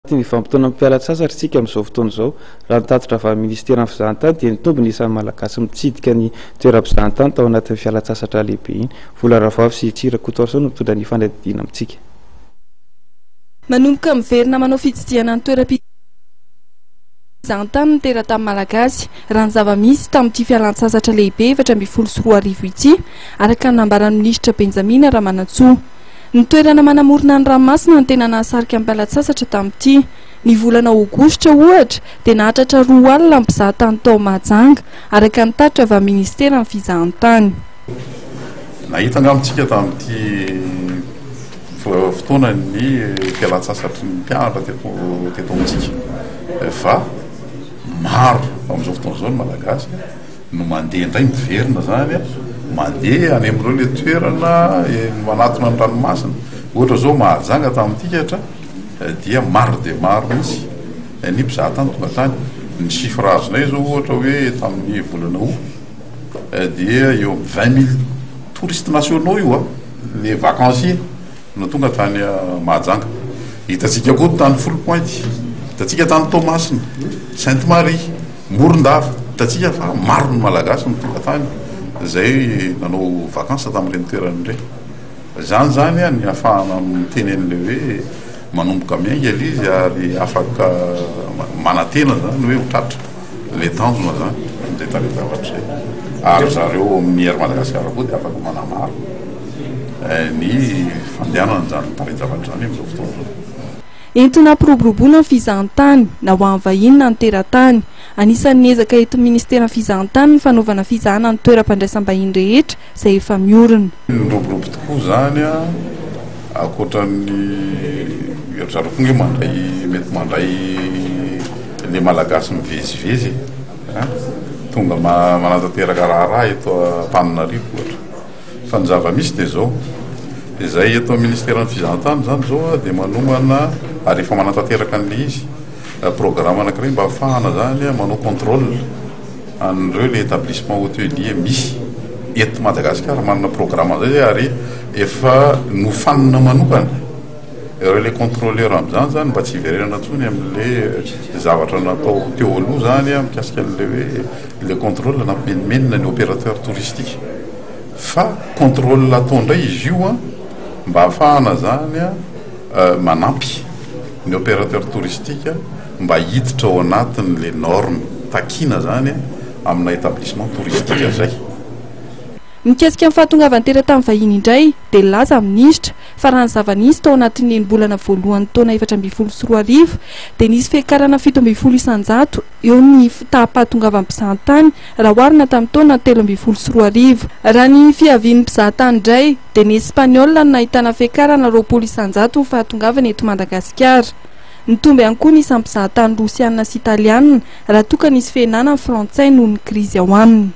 Anatin'ny vanim-potoanan'ny mpiala-tsasatra isika amin'izao fotoana izao. Raha ny tatitra avy amin'ny minisiteran'ny fizahantany dia nitombo ny isan'ny Malagasy mitsidika ny toeram-pizahantany tao anatin'ny fialan-tsasatra lehibe iny. Vola Ravoavy sy Tsiry Rakotoarison no mitondra ny fanadihadiana amintsika. Manomboka miverina manao fitsidihana ny toeram-pizahantany ny teratany Malagasy, raha ny zava-misy tamin'ity fialan-tsasatra lehibe 2014 ity, araka ny nambaran'ny minisitra Benjamina Ramanantsoa. Ny toerana manamorona ny ranomasina no tena nahasarika ny mpiala-tsasatra tamin'ity. Ny volana aogositra, ohatra, dia nahatratra 20 ny mpizaha tany tao Mahajanga, araka ny tatitra avy amin'ny minisiteran'ny fizahantany. Nahita angamba isika tamin'ity fotoana ny fialan-tsasatry ny mpianatra teto teto amintsika fa maro amin'izao fotoana izao ny Malagasy no mandeha indray miverina zany mandeha any amin'ireo le toerana manatona ny ranomasina ohatra zao Mahajanga tamin'ity katra dia maro dia maro mihitsy ny mpizahatany tonga tany ny chiffre azonay zao ohatra hoe tamin'ny volana août dia eo amin'ny 20 000 touristes nationaux io a les vacanciers no tonga tany Mahajanga. Hitantsika koa tany Foulpointe, hitantsika tany Toamasina, Sainte Marie, Morondava. Hitantsika fa maro ny Malagasy no tonga tany izay nanao vacances tamin'ireny toerana ireny. Izany izany ny ahafahana miteny an'ilay hoe manomboka miainga ilay izy ary afaka manantena izany hoe ho tratra ilay tanjona izany amin'izay tarehin-javatra izay. Ary zareo ao amin'ny Air Madagascar koa dia afaka manamaro ny fandehanana izany tarehin-javatra izany amin'izao fotoana izao. Entina hampiroboroboana ny fizahantany, na ho an'ny vahiny na ny teratany. Anisan'ny ezaka entin'ny minisiteran'ny fizahantany ny fanaovana fizahana ny toeram-pandraisam-bahiny rehetra izay efa miorina. Niroborobo tokoa izany ankoatra ny ry zareo koa nge mandray mety mandray le Malagasy mivezivezy e, tonga manatanteraka raharaha eto Antananarivo ohatra. Fa ny zava-misy dia izao, izay eto amin'ny ministeran'ny fizahantany izany izao dia manomana ary efa manatanteraka an'ilay izy, programme anankiray mba hahafahana izany manao contrôle an'ireo ilay établissement hôtelier misy eto Madagasikara, manana programme an'izay izay ary efa nofanina manokana ireo ilay contrôleur amin'izany izany mba tsy hiverenana intsony amin'ilay zavatra natao teo aloha izany mikasika an'ilay hoe ilay contrôle nampimenomenona ny opérateur touristique. Fa contrôle atao indray izy io an, mba ahafahana zany manampy ny opérateur touristique mba hiditra ao anatin'le norme takiana zany amina établissement touristique zay. Mikasika ny fahatongavan'ny teratany vahiny indray dia nilaza ny minisitra fa raha ny zava-nisy tao anatin'ny enim-bolana voalohan'ny taona 2014 dia nisy fiakarana 17% eo ny taham-pahatongavan'ny mpizahantany raha oharina tamin'ny taona 2013. Raha ny fiavian'ny mpizahatany indray dia ny Espaniola no nahitana fiakarana 20% ny fahatongavany eto Madagasikara. Nitombo ihany koa ny isan'ny mpizahatany Rosiana sy Italiana raha toa ka nisy fihenana ny Frantsay noho ny krizy ao aminy.